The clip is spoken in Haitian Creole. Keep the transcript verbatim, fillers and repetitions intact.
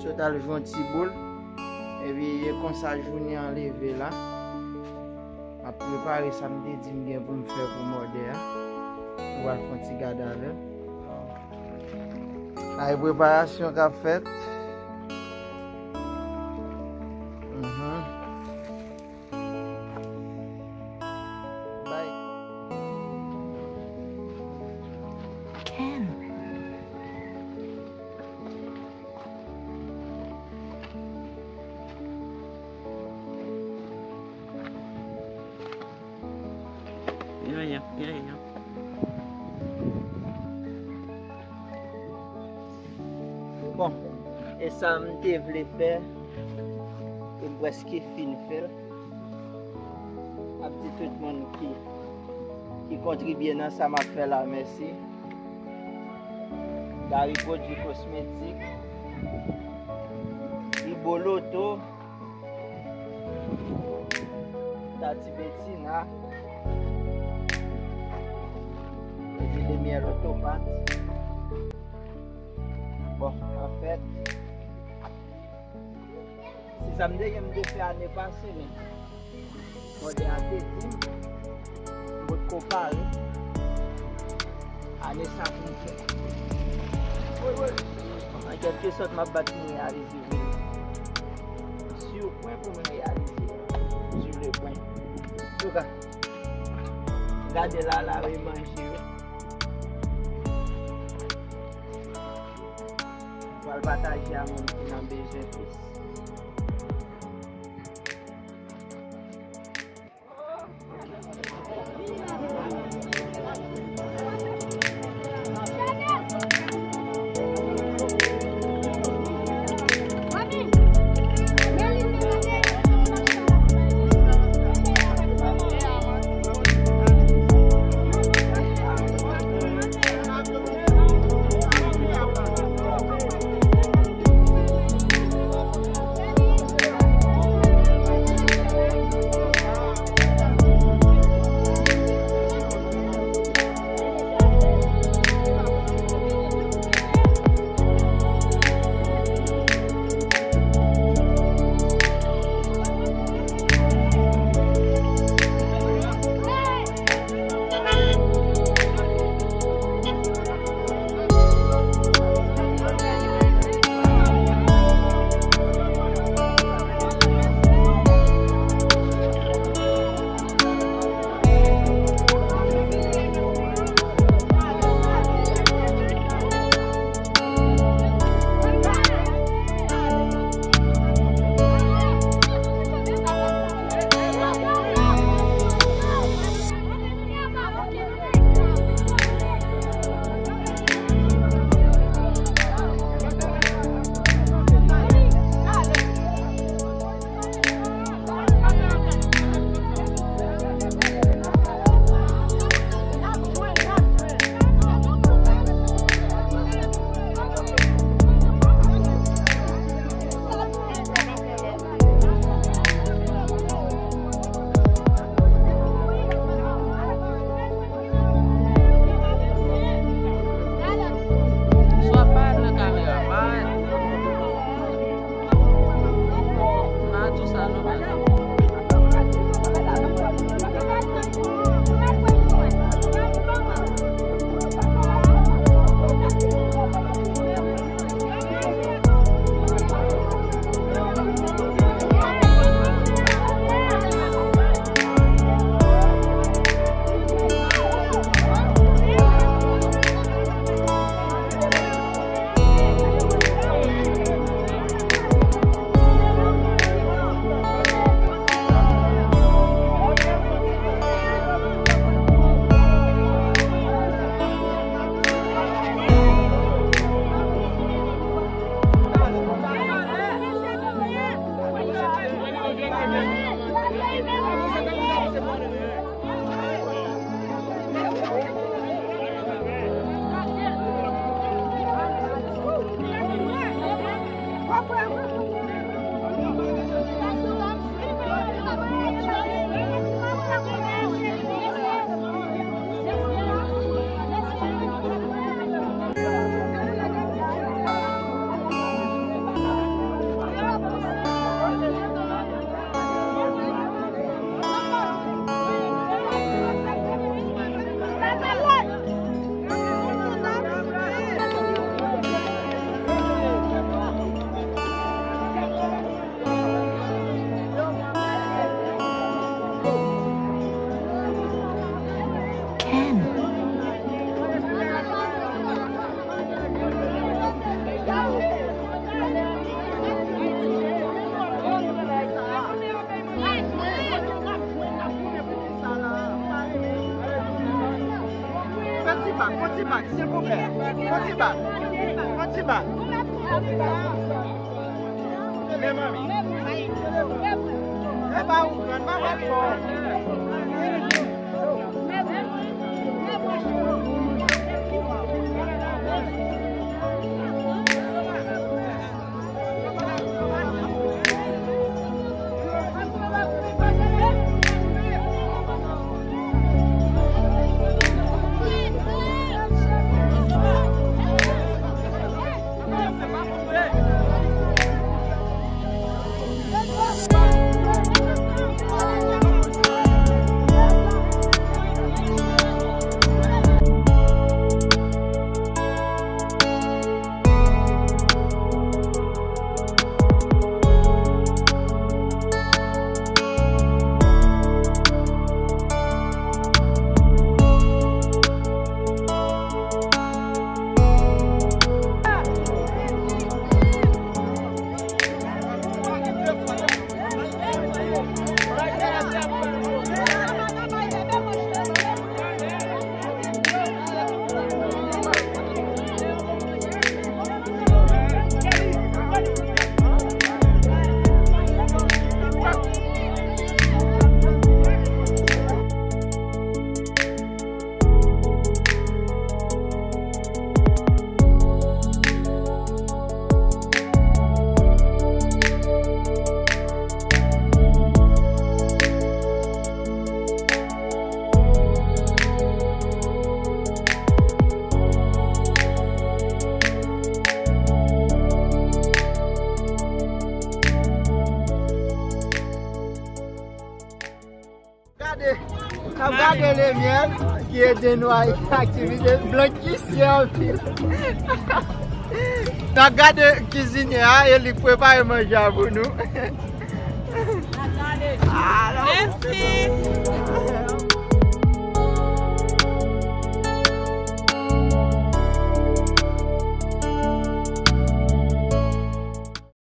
Sot al jwe yon ti boul. Epi e konsa jounen an leve la. M ap prepare sa m te di m gen pou m fè pou mòde a. M pral fè yon ti gade avè l. Ay, preparasyon k ap fèt. Mhm. Bay. Ken. Vin, vin, vin, vin. Bon, e sa m te vle fè, e m prèske fin fè l. M ap di tout moun ki, ki kontribye nan sa m ap fè la, mèsi. Gary Produits Cosmétiques, Ibo Loto, Tati Betina, Epi de Miel Autopat. Bon, anfèt, se sa m te gen m te fè ane pase, men mòde a te di m, m potko pare ane sa pou m fè. An kèlke sòt, m ap bat pou m reyalize, wi. Sur pwen pou m reyalize. Sur le pwen. Antouka, gade la, la, wi, manje, wi. Pral pataje a moun ki nan bezwen plis. Yon ti bak, silvouplè. Yon ti bak. Yon ti bak. Men manmi. E pa ou grann, manman fò. Gade, n ap gade lemyèl ki ede nou ak aktivite blan ki sèvi. N ap gade kizinyè a e li k prepare manje a pou nou. Mèsi.